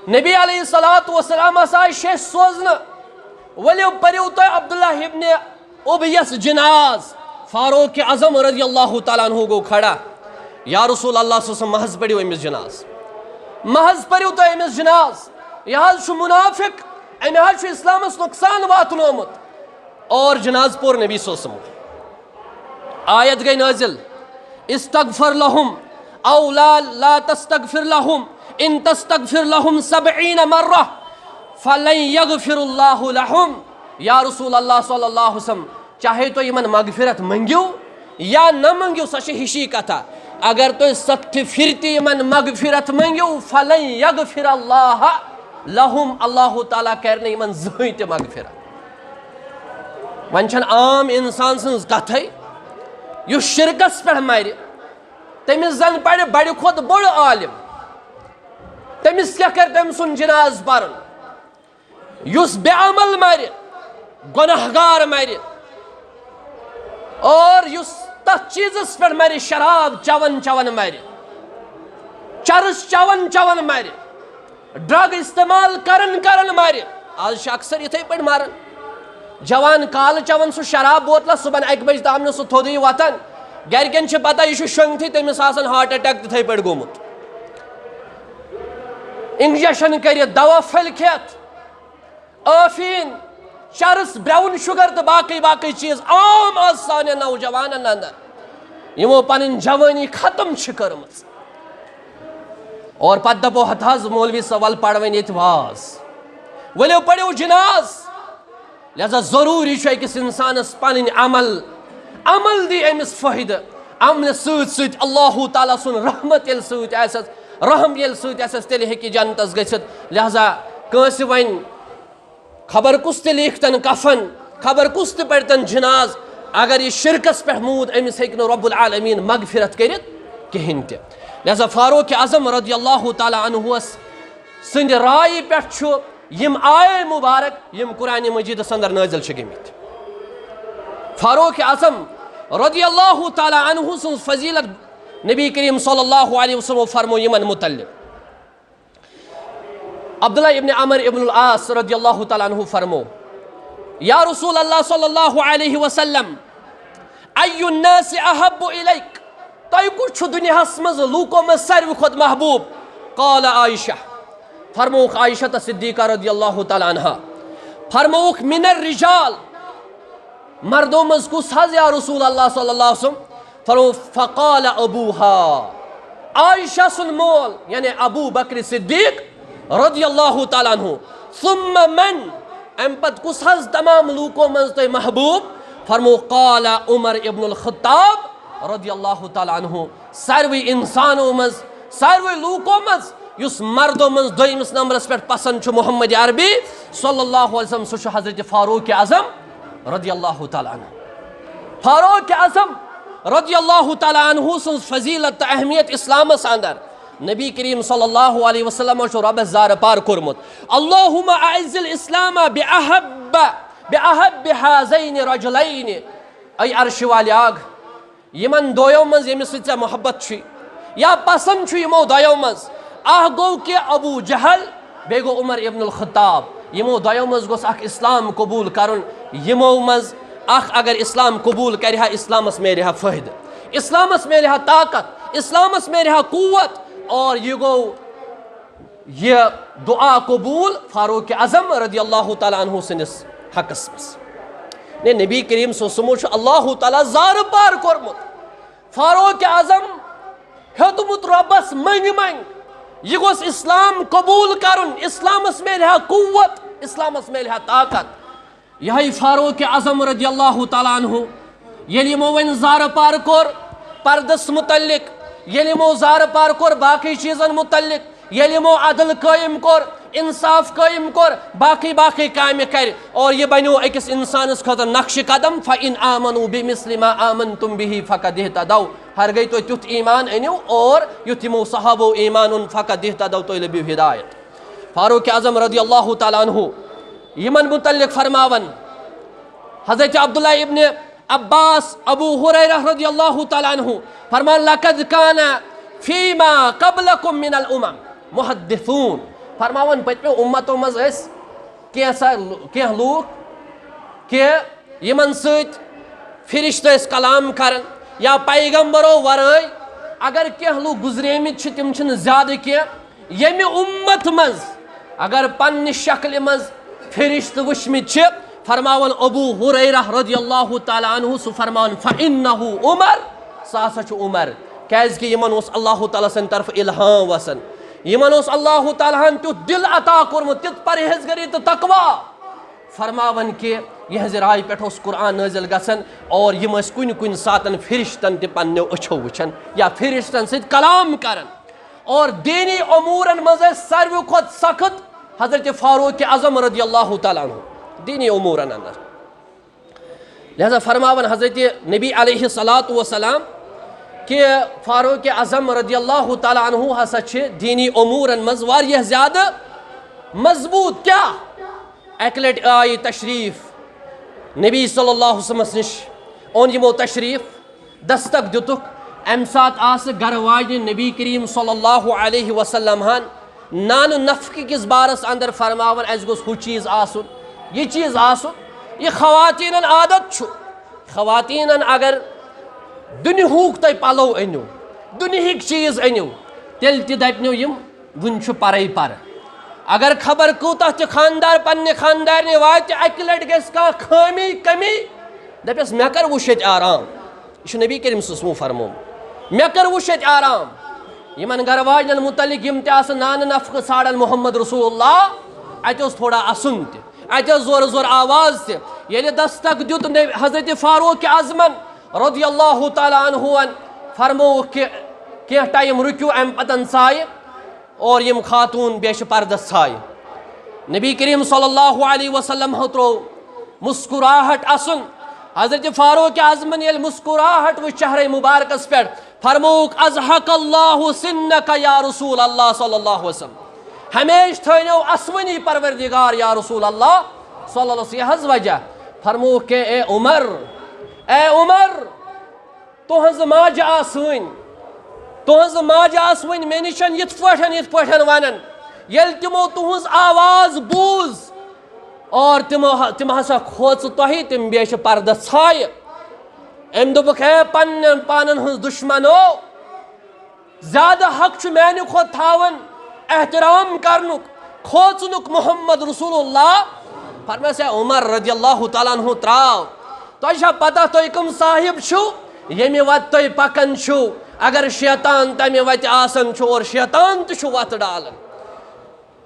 نبی علیہ الصلوۃ والسلام ہسا آیہِ شیٚش سوزنہٕ، "ؤلِو پٔرِو تُہۍ عبداللہ ابن ابیس جناز۔" فاروق اعظم رضی اللہ تعالیٰ عنہ گوٚو کھڑا، "یا رسول اللہ صلی اللہ علیہ وسلم، محض پٔرِو أمِس جناز، محض پٔرِو تُہۍ أمِس جناز، یہِ حظ چھُ منافق، أمۍ حظ چھُ اسلامس نۄقصان واتنومُت۔" اور جناز پوٚر نبی صلی اللہ علیہ وسلم۔ آیت گٔے نٲزِل، "استغفر لهم او لا، لا تستغفر لهم، ان تستغفر لهم سبعین مرة فلن یغفر اللہ لهم۔" یا رسول اللہ صلی اللہ علیہ وسلم، چاہے تُہۍ یِمن مغفرت منٛگِو یا نہ منٛگِو، سۄ چھِ ہِشی کتھا۔ اگر تُہۍ ستتھِ پھِرِ تہِ یِمن مغفرت منٛگِو، فلن یغفر اللہ لهم، اللہ تعالیٰ کرِ نہٕ یِمن زٕہٕنۍ تہِ مغفرت۔ وۄنۍ چھَنہٕ عام اِنسان سٕنٛز کَتھٕے، یُس شِرکَس پٮ۪ٹھ مَرِ، تٔمِس زَن پَرِ بَڑِ کھۄتہٕ بوٚڑ عالِم، تٔمِس کیٛاہ کَرِ تٔمۍ سُنٛد جِنازٕ پَرُن؟ یُس بے عمل مَرِ، گۄناہ گار مَرِ، اور یُس تَتھ چیٖزَس پٮ۪ٹھ مَرِ، شراب چٮ۪وان چٮ۪وان مَرِ، چرس چٮ۪وان چٮ۪وان مَرِ، ڈرگ استعمال کران کران مَرِ۔ آز چھِ اکثر یِتھَے پٲٹھۍ مَران۔ جوان کالہٕ چٮ۪وان سُہ شراب بوتلہ، صُبحن اَکہِ بجہِ تام نہٕ سُہ تھوٚدُے وۄتھان۔ گرِکٮ۪ن چھِ پتہ یہِ چھُ شۄنٛگتھٕے، تٔمِس آسان ہارٹ اٹیک تِتھَے پٲٹھۍ گوٚمُت۔ انجیکشن کٔرِتھ، دوا پھٔلۍ کھٮ۪تھ، ٲفیٖن، چرس، براؤن شوگر تہٕ باقٕے باقٕے چیٖز عام آز سانٮ۪ن نوجوانن اندر، یِمو پنٕنۍ جوٲنی ختم چھِ کٔرمٕژ۔ اور پتہٕ دپو، ہتہٕ حظ مولوی صٲب، ول پرو وۄنۍ ییٚتہِ واز، ؤلِو پٔرِو جناز۔ لہذا ضروٗری چھُ أکِس انسانس پنٕنۍ عمل، عمل دی أمِس فٲیدٕ۔ عملہِ سۭتۍ سۭتۍ اللہ تعالیٰ سُنٛد رحمت ییٚلہِ سۭتۍ آسٮ۪س، رحم ییٚلہِ سۭتۍ آسٮ۪س، تیٚلہِ ہیٚکہِ جنتس گٔژھِتھ۔ لہذا کٲنٛسہِ وۄنۍ خبر کُس تہِ لیکھتن کفن، خبر کُس تہِ پرتن جناز، اگر یہِ شرکس پٮ۪ٹھ موٗد، أمِس ہیٚکہِ نہٕ رب العالمین مغفرت کٔرِتھ کِہیٖنۍ تہِ۔ لہذا فاروق اعظم رضی اللہ تعالیٰ عنہس سٕنٛدِ رایہِ پٮ۪ٹھ چھُ یِم آیے مبارک، یِم قرآن مجیدس اندر نٲزِل چھِ گٔمٕتۍ۔ فاروق اعظم رضی اللہ تعالیٰ عنہ سٕنٛز فضیلت نبی کریم صلی اللہ علیہ وسلم فرمو یِمن متعلق۔ عبداللہ ابن عمر ابن العاص رضی اللہ تعالیٰ عنہ فرمو، یا رسول اللہ صلی اللہ علیہ وسلم، ای الناس احب الیک، تۄہہِ کُس چھُ دُنیاہس منٛز لوٗکو منٛز ساروی کھۄتہٕ محبوب؟ قال عائشہ، فرمووُکھ عائشہ صدیقہ رضی اللہ تعالیٰ عنہا، فرمووُکھ، من الرجال، مردو منٛز کُس حظ یا رسول اللہ صلی اللہ علیہ وسلم؟ فرمو، فقال ابوہا، عائشہ سُنٛد مول یعنی ابو بکر صدیق رضی اللہ تعالیٰ عنہ۔ ثم من، امہِ پتہٕ کُس حظ تمام لوٗکو منٛز تۄہہِ محبوب؟ فرمو، قال عمر ابن الخطاب رضی اللہ تعالیٰ عنہ۔ ساروٕے انسانو منٛز، ساروٕے لوٗکو منٛز یُس مردو منٛز دوٚیمِس نمبرس پٮ۪ٹھ پسند چھُ محمد عربی صلی اللہ علیہ وسلم، سُہ چھُ حضرت فاروق اعظم رضی اللہ تعالیٰ عنہ۔ فاروق اعظم رضی اللہ تعالیٰ عنہ سٕنٛز فضیلت تہٕ اہمیت اسلامس اندر۔ نبی کریم صلی اللہ علیہ وسلم چھُ رۄبس زارٕ پار کوٚرمُت، اللہم اعز الاسلام باحب، باحب هذین رجلین۔ اے عرشہِ والے آگ، یِمن دۄیو منٛز ییٚمِس سۭتۍ ژےٚ محبت چھُے یا پسند چھُ یِمو دۄیو منٛز، اکھ گوٚو کہِ ابو جہل، بیٚیہِ گوٚو عمر ابن الخطاب۔ یِمو دۄیو منٛز گوٚژھ اکھ اسلام قبول کرُن۔ یِمو منٛز اکھ اگر اسلام قبول کرِ ہا، اسلامس میلہِ ہا فٲیدٕ، اسلامس میلہِ ہا طاقت، اسلامس میلہِ ہا قوت، اور یہِ گوٚو یہِ دعا قبول فاروق اعظم رضی اللہ تعالیٰ عنہ سٕنٛدِس حقس منٛز۔ نے نبی کریم صلی اللہ علیہ وسلم چھُ اللہ تعالیٰ زارٕ پار کوٚرمُت۔ فاروق اعظم ہیوٚتمُت رۄبس منٛگۍ منٛگۍ، یہِ گوٚژھ اسلام قبول کرُن، اسلامس میلہِ ہا قوت، اسلامس میلہِ ہا طاقت۔ یِہوٚے فاروق اعظم رضی اللہ تعالیٰ عنہ، ییٚلہِ یِمو وۄنۍ زارٕ پار کوٚر پردس متعلق، ییٚلہِ یِمو زارٕ پار کوٚر باقٕے چیٖزن متعلق، ییٚلہِ یِمو عدل قٲیِم کوٚر، انصاف قٲیِم کوٚر، باقٕے باقٕے کامہِ کرِ، اور یہِ بنیو أکِس انسانس خٲطرٕ نقشِ قدم، فَإِنْ آمَنُوا بِمِثْلِ مَا آمَنْتُمْ بِهِ فَقَدِ اهْتَدَوْا۔ ہرگے تُہۍ تیُتھ ایمان أنِو اور یُتھ یِمو صحابو ایمان اوٚن، فَقَدِ اهْتَدَوْا، تُہۍ لٔبِو ہدایت۔ فاروق اعظم رضی اللہ تعالیٰ عنہ یِمن متعلق فرماوان، حضرت عبداللہ ابن عباس، ابو ہریرہ رضی اللہ تعالیٰ عنہ فرمان، لقد کان فیما قبلکم من الامم محدثون۔ فرماوان، پٔتمیو امتو منٛز ٲسۍ کینٛژھا لو-، کینٛہہ لوٗکھ کہ یِمن سۭتۍ فرشتہٕ ٲسۍ کلام کران یا پیغمبرو ورٲے۔ اگر کینٛہہ لوٗکھ گُزریمٕتۍ چھِ، تِم چھِنہٕ زیادٕ کینٛہہ۔ ییٚمہِ اُمت منٛز اگر پننہِ شکلہِ منٛز فرشتہٕ وٕچھمٕتۍ چھِ، فرماوان ابو ہریرہ رضی اللہ تعالیٰ عنہ، سُہ فرماوان، فَإِنَّهُ عمر، سُہ ہسا چھُ عمر۔ کیازِ کہِ یِمن اوس اللہ تعالیٰ سٕنٛدِ طرفہٕ الہام وسان، یِمن اوس اللہ تعالیٰ ہن تیُتھ دل عطا کوٚرمُت، تیُتھ پرہیزگٲری تہٕ تقویٰ۔ فرماوان کہِ یِہنٛزِ رایہِ پٮ۪ٹھ اوس قرآن نٲزِل گژھان اور یِم ٲسۍ کُنہِ کُنہِ ساتن فرشتن تہِ پننیو أچھو وٕچھان یا فرشتن سۭتۍ کلام کران۔ اور دینی امورن منٛز ٲسۍ ساروی کھۄتہٕ سخت حضرت فاروق اعظم رضی اللہ تعالیٰ عنہ، دینی امورن اندر۔ لہذا فرماوان حضرت نبی علیہ الصلوۃ والسلام کہ فاروق اعظم رضی اللہ تعالیٰ عنہ ہسا چھِ دینی امورن منٛز واریاہ زیادٕ مضبوط۔ کیٛاہ؟ اکہِ لٹہِ آیہِ تشریف نبی صلی اللہ علیہ وسلمس نِش، اوٚن یِمو تشریف، دستک دِتُکھ۔ امہِ ساتہٕ آسہٕ گرٕ واجنہِ نبی کریم صلی اللہ علیہ وسلم ہن نانہٕ نفقہٕ کِس بارس اندر فرماوان، اسہِ گوٚژھ ہُہ چیٖز آسُن، یہِ چیٖز آسُن۔ یہِ خواتینن عادت چھُ، خواتینن اگر دُنیہُک تُہۍ پلو أنِو، دُنیہٕکۍ چیٖز أنِو، تیٚلہِ تہِ دپنو یِم، وُنہِ چھُ پرے پر۔ اگر خبر کوٗتاہ تہِ خاندار پننہِ خاندارنہِ واتہِ، اکہِ لٹہِ گژھِ کانٛہہ خٲمی کمی، دپٮ۪س، مےٚ کر وُچھ ییٚتہِ آرام۔ یہِ چھُ نبی کریم صلی اللہ علیہ وسلم فرمومُت، مےٚ کر وُچھ ییٚتہِ آرام۔ یِمن گرٕ واجنٮ۪ن متعلق یِم تہِ آسہٕ نانہٕ نفقہٕ ژھانڈان محمد رسول اللہ، اتہِ اوس تھوڑا اسُن تہِ، اتہِ ٲس زورٕ زورٕ آواز تہِ۔ ییٚلہِ دستک دیُت نبی حضرت فاروق اعظمن رضی اللہ تعالیٰ عنہ، فرمووُکھ کہ کینٛہہ ٹائم رُکِو، امہِ پتن ژایہِ اور یِم خاتون بیٚیہِ چھِ پردس ژایہِ۔ نبی کریم صلی اللہ علیہ وسلم ہو ترٛوو مسکراہٹ اسُن۔ حضرت فاروق اعظمن ییٚلہِ مسکراہٹ وٕچھ چہرے مبارکس پٮ۪ٹھ، فرمووُکھ، اضحک اللہ سنک یا رسول اللہ صلی اللہ علیہ وسلم، ہمیشہِ تھٲینو اسوٕنی پروردگار یا رسول اللہ صلی اللہ علیہ وسلم۔ یہِ حظ وجہ۔ فرمووُکھ کہ اے عمر، اے عمر، تُہنٛز ماجہِ آسہٕ وٕنۍ، تُہنٛز ماجہِ آسہٕ وٕنۍ مےٚ نِش یِتھ پٲٹھۍ، یِتھ پٲٹھۍ ونان۔ ییٚلہِ تِمو تُہنٛز آواز بوٗز اور تِمو، تِم ہسا کھوژٕ تۄہہِ، تِم بیٚیہِ چھِ پردٕ ژھایہِ۔ أمۍ دوٚپُکھ، ہے پننٮ۪ن پانن ہٕنٛز دُشمنو، زیادٕ حق چھُ میانہِ کھۄتہٕ تھاوان احترام کرنُک، کھوژنُک محمد رسول اللہ۔ فرمایس، ہے عمر رضی اللہ تعالیٰ عنہ، تراو۔ تۄہہِ چھا پتہ تُہۍ کٕم صاحب چھِو؟ ییٚمہِ وتہِ تُہۍ پکان چھِو، اگر شیطان تمہِ وتہِ آسان چھُ اور شیطان تہِ چھُ وتھ ڈالان۔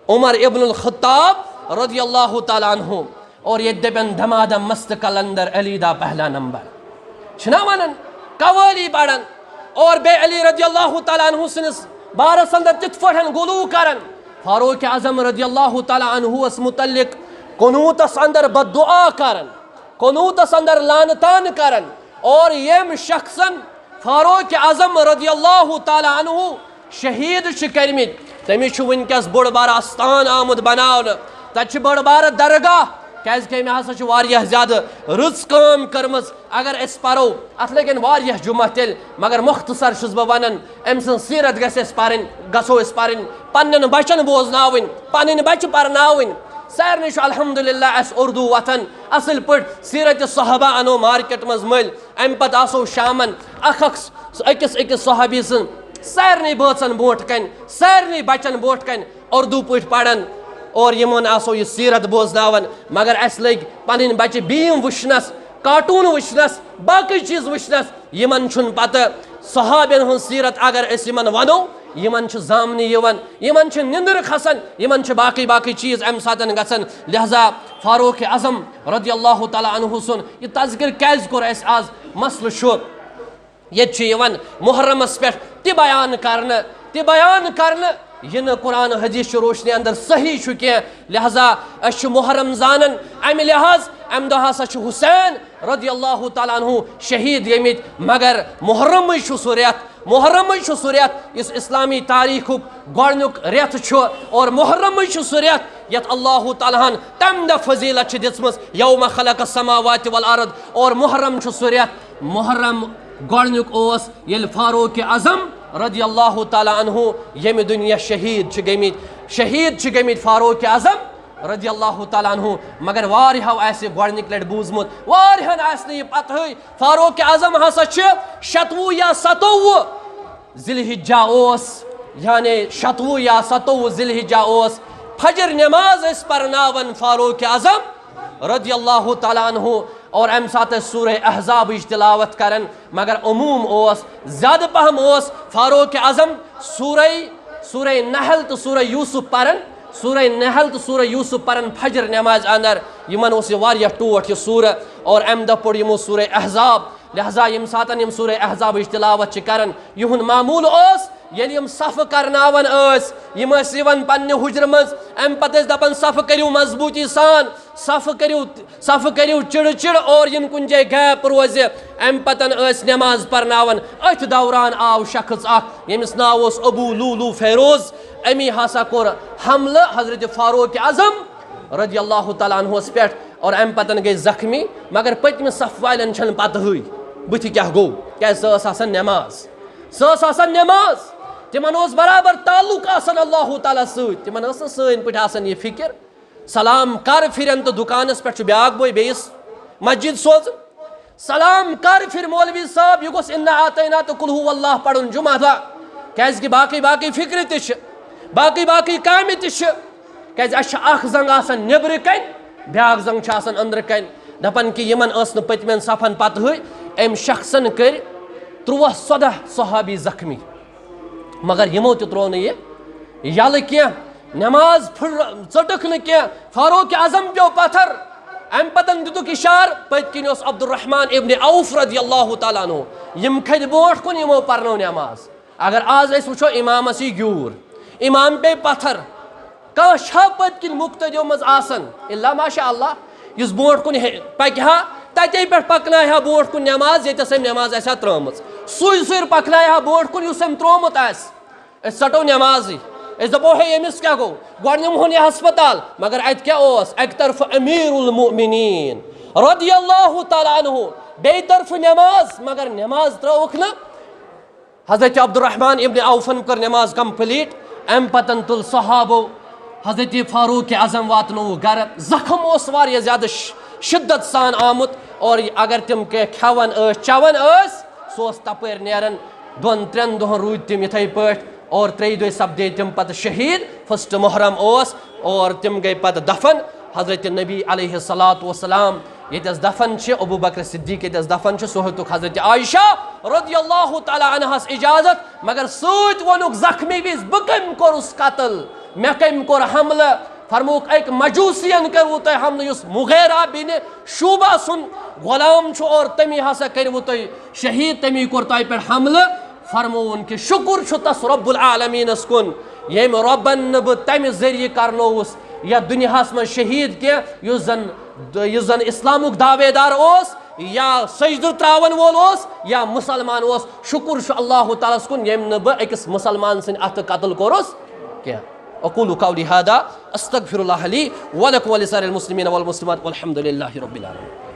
عمر ابن الخطاب رضی اللہ تعالیٰ عنہ، اور ییٚتہِ دپن دمادم مست قلندر علی دا پہلا نمبر۔ چھِنا ونان قوالی پران اور بیٚیہِ علی رضی اللہ تعالیٰ عنہ سٕنٛدِس بارس اندر تِتھ پٲٹھۍ گلو کران۔ فاروق اعظم رضی اللہ تعالیٰ عنہ متعلق قنوتس اندر بد دعا کران، قنوتس اندر لعنتان کران۔ اور ییٚمۍ شخصن فاروق اعظم رضی اللہ تعالیٰ عنہ شہید چھِ کٔرمٕتۍ، تٔمِس چھُ وٕنکیٚس بوٚڑ بارٕ استان آمُت بناونہٕ، تتہِ چھِ بٔڑ بارٕ درگاہ، کیازِ کہِ أمۍ ہسا چھِ واریاہ زیادٕ رٕژ کٲم کٔرمٕژ۔ اگر أسۍ پرو، اتھ لگن واریاہ جمعہ تیٚلہِ، مگر مختصر چھُس بہٕ ونان، أمۍ سٕنٛز سیرت گژھِ اَسہِ پرٕنۍ، گژھو أسۍ پرٕنۍ، پننٮ۪ن بچن بوزناوٕنۍ، پنٕنۍ بچہِ پرناوٕنۍ۔ سارنٕے چھُ الحمدللہ اَسہِ اردو وتھان اصل پٲٹھۍ، سیرت صحابہ انو مارکیٹ منٛز مٔلۍ، امہِ پتہٕ آسو شامن اکھ اکھ س-، أکِس أکِس صحابی سٕنٛز سارنٕے بٲژن برونٛٹھ کنہِ، سارنٕے بچن برونٛٹھ کنہِ اردو پٲٹھۍ پران اور یِمن آسو یہِ سیرت بوزناوان۔ مگر اسہِ لٔگۍ پنٕنۍ بچہِ بیم وٕچھنس، کارٹون وٕچھنس، باقٕے چیٖز وٕچھنس، یِمن چھُنہٕ پتہ۔ صحابین ہٕنٛز سیرت اگر أسۍ یِمن ونو، یِمن چھُ زامنہٕ یِوان، یِمن چھِ نِندٕر کھسان، یِمن چھِ باقٕے باقٕے چیٖز امہِ ساتن گژھان۔ لہذا فاروق اعظم رضی اللہ تعالیٰ عنہ سُنٛد یہِ تذکر کیازِ کوٚر اسہِ آز؟ مسلہٕ چھُ، ییٚتہِ چھُ یِوان محرمس پٮ۪ٹھ تہِ بیان کرنہٕ، تہِ بیان کرنہٕ یہِ نہٕ قرآن حدیث چہِ روشنی اندر صحیح چھُ کینٛہہ، لہذا أسۍ چھِ محرم زانان امہِ لحاظ، امہِ دۄہ ہسا چھُ حسین رضی اللہ تعالیٰ عنہ شہید گٔمٕتۍ، مگر محرمٕے چھُ سُہ رٮ۪تھ، محرمٕے چھُ سُہ رٮ۪تھ یُس اسلامی تاریخُک گۄڈنیُک رٮ۪تھ چھُ، اور محرمٕے چھُ سُہ رٮ۪تھ یتھ اللہ تعالیٰ ہن تمہِ دۄہ فضیلت چھِ دِژمٕژ، یوم خلق السماوات والارض، اور محرم چھُ سُہ رٮ۪تھ، محرم گۄڈنیُک اوس ییٚلہِ فاروق اعظم رضی اللہ تعالیٰ عنہ ییٚمہِ دُنیا شہید چھِ گٔمٕتۍ، شہید چھِ گٔمٕتۍ فاروق اعظم رضی اللہ تعالیٰ عنہ۔ مگر واریاہو آسہِ گۄڈنِکۍ لٹہِ بوٗزمُت، واریاہن آسہِ نہٕ یہِ پتہٕے۔ فاروق اعظم ہسا چھِ شتوُہ یا ستوُہ ذی الحجہ اوس، یعنی شتوُہ یا ستوُہ ذی الحجہ اوس، فجر نماز ٲسۍ پرناوان فاروق اعظم رضی اللہ تعالیٰ عنہ، اور امہِ ساتہٕ ٲسۍ سورہ احزابٕچ تلاوت کران، مگر عموم اوس، زیادٕ پہم اوس فاروق اعظم سورہ، سورہ نحل تہٕ سورہ یوسف پران، سورہ نحل تہٕ سورہ یوسف پران فجر نماز اندر۔ یِمن اوس یہِ واریاہ ٹوٹھ یہِ سورہ، اور امہِ دۄہ پوٚر یِمو سورہ احزاب۔ لہذا ییٚمہِ ساتہٕ یِم سورہ احزابٕچ تلاوت چھِ کران، یِہُنٛد معموٗل اوس، ییٚلہِ یِم صفہٕ کرناوان ٲسۍ، یِم ٲسۍ یِوان پننہِ حجرٕ منٛز، امہِ پتہٕ ٲسۍ دپان، صفہٕ کٔرِو مضبوٗطی سان، صفہٕ کٔرِو، صفہٕ کٔرِو چِڑٕ چِڑٕ، اور یِن کُنہِ جایہِ gap روزِ۔ امہِ پتہٕ ٲسۍ نماز پرناوان۔ أتھۍ دوران آو شخص اکھ، ییٚمِس ناو اوس ابو لولو فیروز۔ أمی ہسا کوٚر حملہٕ حضرت فاروق اعظم رضی اللہ تعالیٰ عنہس پٮ۪ٹھ، اور امہِ پتہٕ گٔے زخمی۔ مگر پٔتمہِ صف والٮ۪ن چھنہٕ پتہٕے بٕتھِ کیٛاہ گوٚو، کیٛازِ سۄ ٲس آسان نماز، سۄ ٲس آسان نماز۔ تِمن اوس برابر تعلق آسان اللہ تعالیٰ سۭتۍ، تِمن ٲس نہٕ سٲنۍ پٲٹھۍ آسان یہِ فکر۔ سلام کر پھرن تہٕ دُکانس پٮ۪ٹھ چھُ بیٛاکھ بوے بیٚیِس مسجد سوزُن۔ سلام کر پھر مولوی صٲب، یہِ گوٚژھ انا اعطینا تہٕ قل هو اللہ پرُن جمعہ دۄہ، کیازِ کہِ باقٕے باقٕے فکرِ تہِ چھِ، باقٕے باقٕے کامہِ تہِ چھِ۔ کیازِ اَسہِ چھِ اکھ زنگ آسان نیبرٕ کنۍ، بیٛاکھ زنگ چھِ آسان أنٛدرٕ کنۍ۔ دپان کہِ یِمن ٲس نہٕ پٔتمٮ۪ن صفن پتہٕے، أمۍ شخصن کٔرۍ تُرٛواہ ژۄداہ صحابی زخمی، مگر یِمو تہِ ترٛوو نہٕ یہِ یلہٕ کینٛہہ۔ نماز پھُر-، ژٔٹٕکھ نہٕ کینٛہہ۔ فاروق اعظم پیوٚو پتھر، امہِ پتن دِتُکھ اشارٕ، پٔتۍ کِنۍ اوس عبدالرحمان ابن عوف رضی اللہ تعالیٰ عنہ۔ یِم کھٔتۍ برونٛٹھ کُن، یِمو پرنٲو نماز۔ اگر آز أسۍ وٕچھو، امامس یی گیوٗر، امام پیٚیہِ پتھر، کانٛہہ چھا پٔتۍ کِنۍ مقتدیو منٛز آسان؟ الا ماشاء اللہ، یُس برونٛٹھ کُن ہے-، پکہِ ہا، تتے پٮ۪ٹھ پکنایہِ ہا برونٛٹھ کُن نماز، ییٚتٮ۪س أمۍ نماز آسہِ ہا ترٲومٕژ، سُے زُرۍ پکنایہِ ہا برونٛٹھ کُن، یُس أمۍ ترٛوومُت آسہِ۔ أسۍ ژٹو نمازٕے، أسۍ دپو، ہے، أمِس کیٛاہ گوٚو؟ گۄڈٕ نِمہون یہِ ہسپتال۔ مگر اتہِ کیٛاہ اوس؟ اکہِ طرفہٕ امیر المؤمنین رضی اللہ تعالیٰ عنہ، بیٚیہِ طرفہٕ نماز، مگر نماز ترٲوٕکھ نہٕ۔ حضرت عبدالرحمان ابن عوفن کٔر نماز complete، امہِ پتن تُل صحابو حضرت فاروق اعظم واتنووُکھ گرٕ۔ زخم اوس واریاہ زیادٕ ش-، شدت سان آمُت، اور اگر تِم کینٛہہ کھٮ۪وان ٲسۍ، چٮ۪وان ٲسۍ، سُہ اوس تپٲرۍ نیران۔ دۄن ترٛٮ۪ن دۄہن روٗدۍ تِم یِتھے پٲٹھۍ، اور ترٛیٚیہِ دۄہہِ سپدے تِم پتہٕ شہید۔ First محرم اوس، اور تِم گٔے پتہٕ دفن۔ حضرت نبی علیہ الصلوۃ والسلام ییٚتٮ۪س دفن چھِ، ابو بکر صدیق ییٚتٮ۪س دفن چھِ، سُہ ہیوٚتُکھ حضرت عائشہ رضی اللہ تعالیٰ عنہس اجازت، مگر سۭتۍ ووٚنُکھ زخمی وِزِ، بہٕ کٔمۍ کوٚرُس قتل؟ مےٚ کٔمۍ کوٚر حملہٕ؟ فرمووُکھ، أکۍ مجوسین کوٚروٕ تۄہہِ حملہٕ، یُس مغیرہ بن شعبہ سُنٛد غلام چھُ، اور تٔمی ہسا کٔروٕ تُہۍ شہید، تٔمی کوٚر تۄہہِ پٮ۪ٹھ حملہٕ۔ فرمووُن کہِ شُکُر چھُ تس رب العالمینس کُن، ییٚمۍ رۄبن نہٕ بہٕ تمہِ ذٔریعہٕ کرنووُس یتھ دُنیاہس منٛز شہید کینٛہہ، یُس زن، یُس زن اسلامُک دعوے دار اوس، یا سجدٕ تراون وول اوس، یا مسلمان اوس۔ شُکُر چھُ اللہ تعالیٰ ہس کُن، ییٚمۍ نہٕ بہٕ أکِس مسلمان سٕنٛدِ اتھٕ قتل کوٚرُس کینٛہہ۔ اقول قولی هذا، استغفر الله لي ولكم ولسائر المسلمين والمسلمات، والحمد لله رب العالمين۔